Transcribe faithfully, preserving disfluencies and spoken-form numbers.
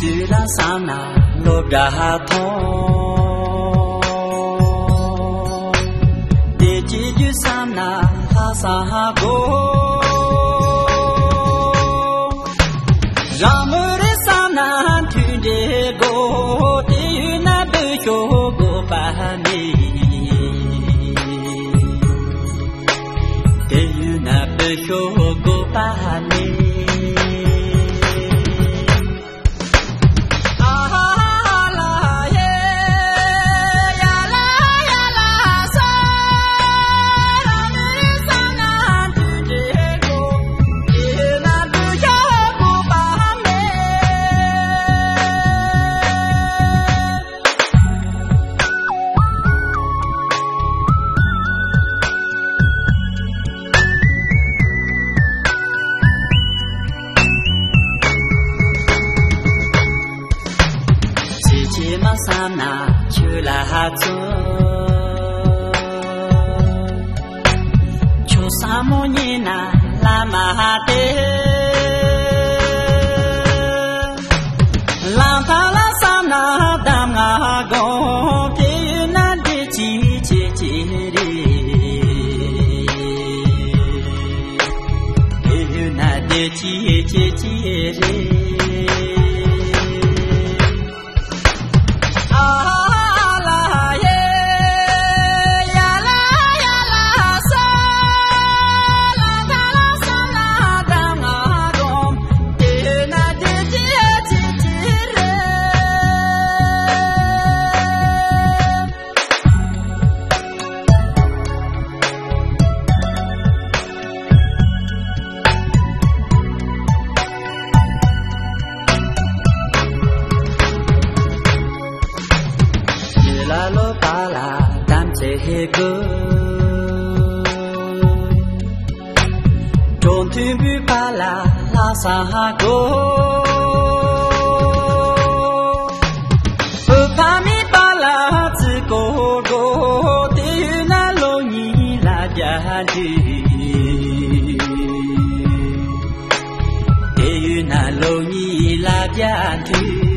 དུས་ལ་བསམ་ན་སློབ་གྲྭ་མཐོང་། དེ་སྐྱེ་རྒྱུ་བསམ་ན་ལྷ་ས་ཧ་གོ། རང་མོས་རེ་བསམ་ན་མཐུན་འབྲེལ་དགོས། དེ་ཡོད་ན་འདི་ཤོག་དགོས་པ་མེད། དེ་ཡོད་ན་འདི་ཤོག་དགོས་པ་མེད། ཚེ་ཕྱི་མ་བསམ་ན་ཆོས་ལ་བརྩོན། ཆོས་ཟབ་མོ་རྙེད་ན་བླ་མ་བསྟེན། ལམ་ཐག་ལ་བསམ་ན་གདམས་ངག་སྒོམ། དེ་ཡོད་ན་བདེ་སྐྱིད་ཆེ་ཆེ་རེད། དེ་ཡོད་ན་བདེ་སྐྱིད་ཆེ་ཆེ་རེད། ལ་ལོ་པ་ལ་དམ་ཚིག་དགོས། གྲོང་མཐུན་པའི་པ་ལ་ལྷ་ས་ཧ་གོ། བུ་ཕ་མའི་པ་ལ་བརྩི་བཀུར་དགོས། དེ་ཡོད་ན་ལོ་གཉིས་ལ་རྒྱ་འདུས། དེ་ཡོད་ན་ལོ་གཉིས་ལ་རྒྱ་འདུས།